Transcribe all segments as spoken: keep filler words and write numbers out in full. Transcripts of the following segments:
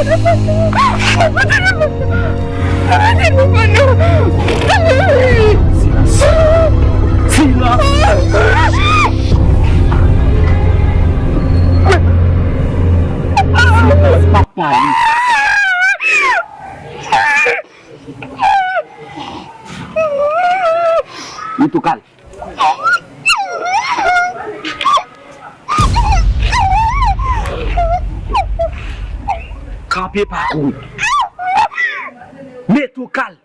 Silans. Silans. Silans, pa pale. Li tou kal. Kanpe pa kouri. Mete w kal.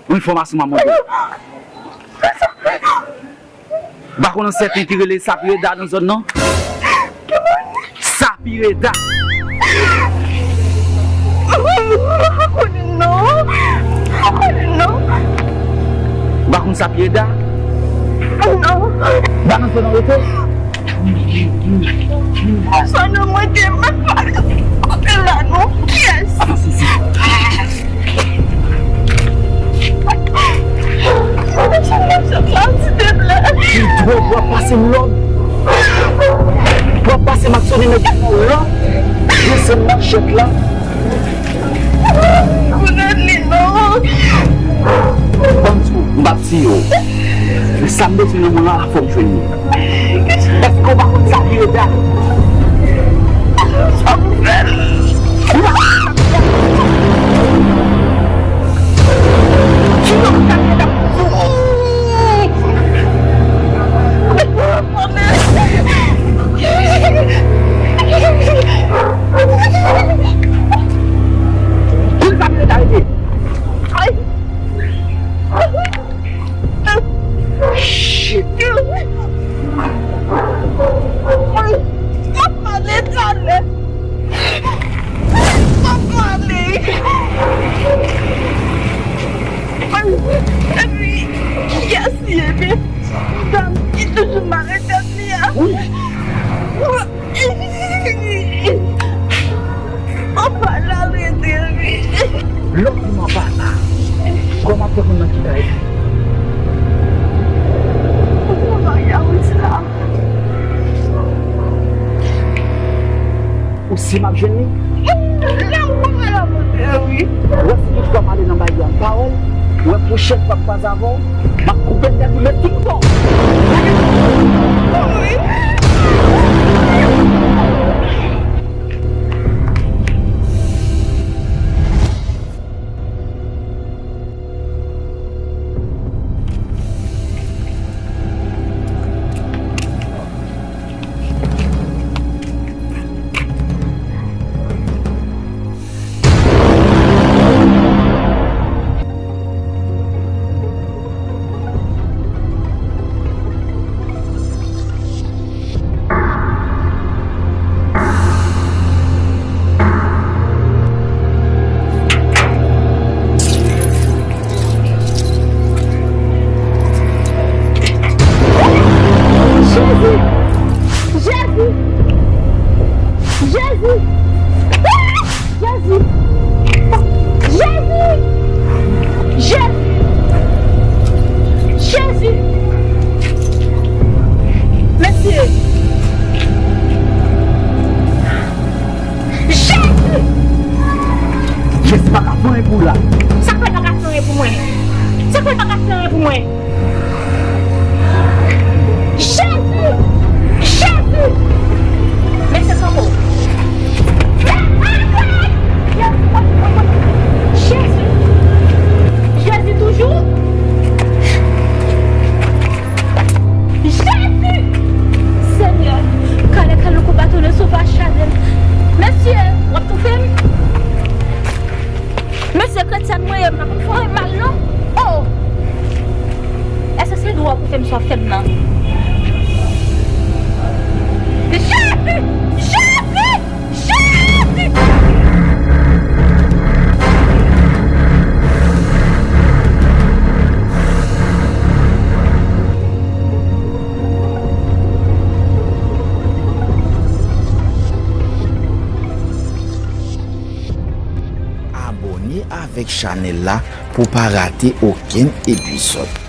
Yon enfòmasyon m ap mande. Ou pa konn yon sèten ki rele Sapireda nan zòn nan? Sapireda. Ou pa konn non? Ou pa konn non? Ou pa konn Sapireda? Non. Ou pa nan zòn nan rete? Sa nan mwen te mèt pale kote la non. Kiyès? Apa sisi. Ki dwòg w ap pase m lòd? W ap pase m ak Sony nèg la lòd? Desann manchèt la. Konnen li non. Ban m di w, m p ap tiye w. Men sa m bezwen nan mwen an, fò m jwenn li. Èske w pa konn sa ki reta? Sa pou fè l. Ou pa konn sa ki reta? Ki non sa ki reta? Kote sa ki reta rete? Shit. M ap pale talè. M ap pale. Kiyès li ye, men dam ki toujou mare tèt li a? Wi. Papa la rete wi. Lè w di m anba la, kòman w ap fè konn nan ki kay? Ou konn bagay la wi, se la. Ou si m ap jwenn li? La ou konn bagay la monte wi. Ou wè si toutfwa m ale nan bagay la, m pa wè l. Ou wè pwochèn fwa m kwaze avè w, m ap koupe tèt ou, men fin fò. Wi. Jezi! Jezi! Jezi! Jezi! Jezi! Jezi! Jezi! Mesye! Jezi! Jezi pa ka fè anyen pou w la. Sa k fè l pa ka fè anyen pou mwen? Sa k fè l pa ka fè anyen pou mwen? Jezi! Jezi! Mesye sango! Jezi! Jezi toujou! Jezi! Senyè, kale kale kou baton le sova chadel. Mesye, w ap toufe m? Mesye, kretyèn mwen ye, m pa konn fè anyen mal non. Oh! Èske se dlo a pou fè m sa w ap fè m nan? Jezi! Jezi! Jezi! Abòne avèk chanèl la pou w pa rate okenn epizòd.